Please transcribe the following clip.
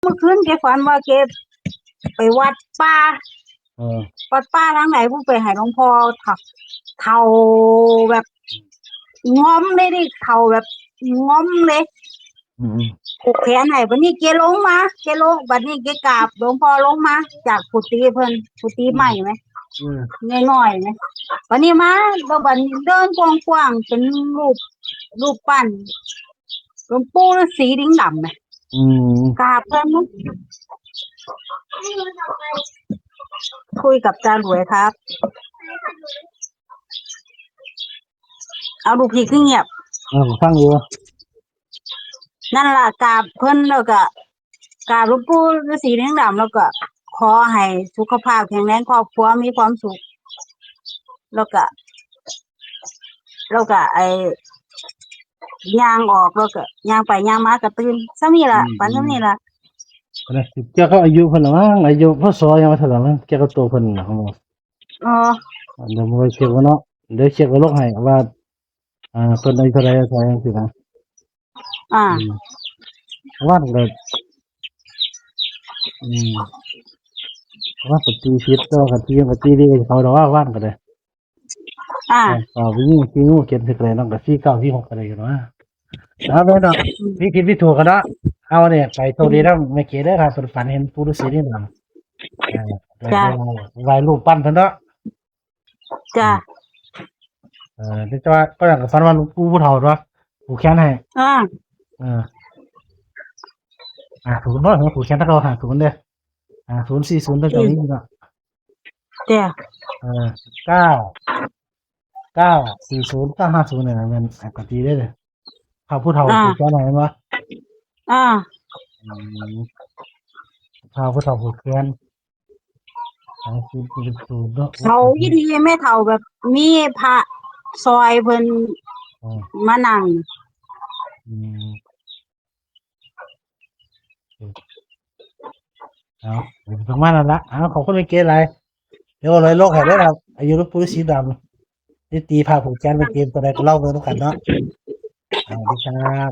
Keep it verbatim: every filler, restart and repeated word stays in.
เมื่อคืนแกฝันว่าแกไปวัดป่า เออ วัดป่าทางไหนผู้ไปให้หลวงพ่อเฒ่าเฒ่าแบบงอมเลยดิเฒ่าแบบงอมเลย อืม ผูกแขนให้บัดนี้แกลงมาแกลงบัดนี้แกกราบหลวงพ่อลงมา จากกุฏิเพิ่นกุฏิใหม่ไหม อืม น้อยๆไหมบัดนี้มาแล้วบัดนี้เดินกว้างๆเป็นรูปรูปปั้นหลวงปู่ฤาษีลิงดำไหม อืม กราบเพิ่นนะคุยกับจารวยครับ เอาลูกพี่คือเงียบ เออผมฟังอยู่ นั่นล่ะกราบเพิ่นแล้วก็กราบหลวงปู่ฤาษีลิงดำแล้วก็ ขอให้สุขภาพแข็งแรงครอบครัวมีความสุข แล้วก็ แล้วก็ไอ้ย่างออกแล้วก็ย่างไปย่างมากระตื่นซ้ำนี่ล่ะฝันซ้ำนี่ล่ะ นะเกี่ยวกับอายุเพิ่นละมั้งอายุพศยังไม่เท่าไหร่มั้งเกี่ยวกับตัวเพิ่นนะของเรา อ๋อ เดี๋ยวมาเช็คกันเนาะเดี๋ยวเช็คกับโลกให้ว่า อ่าเพิ่นอายุเท่าไหร่เท่าไหร่สินะ อ่า อืมว่านก็อืมว่าปฏิทินตัวกันที่ยังปฏิทินเขาเราว่าว่านก็ได้ อ่า อ่าวิ่งที่งูเขียนสิกเลยน้องกับสี่เก้าสี่หกก็ได้กันว่าแล้วแม่เนาะพี่คิดพี่ถูกกันเนาะเอาเนี่ยไปโชคดีแล้วแม่เก๋ได้ครับฝันเห็นปู่ฤาษีนี่หลัง จ้ะ ไหว้รูปปั้นเพิ่นเนาะ จ้ะ เออที่ว่าก็อย่างกับฝันว่าหลวงปู่ผู้เฒ่าเนาะผูกแขนให้ อ่า เอออ่าศูนย์เนาะผูกแขนถ้าเขาหาศูนย์เด้ออ่าศูนย์สี่ศูนย์ตั้งแต่นี้เนาะ จ้ะ เออเก้าเก้าสี่ศูนย์เก้าห้าศูนย์เนี่ยมันปกติได้เลยพระผู้เฒ่าผูกแขนให้เห็นปะ อ่า อืมพระผู้เฒ่าผูกแขนสองศูนย์สี่ศูนย์เนาะ เขาอีดีแม่เฒ่าแบบมีพระซอยเพิ่น อืม มานั่ง อืมเอาประมาณนั้นละเอาขอบคุณแม่เก๋หลายเดี๋ยวลอยโลกให้ด้วยครับ อายุหลวงปู่ฤาษีดำนี่ตีพระผูกแขนไปเกมตัวใดก็เล่าไปด้วยกันเนาะเอาดีครับ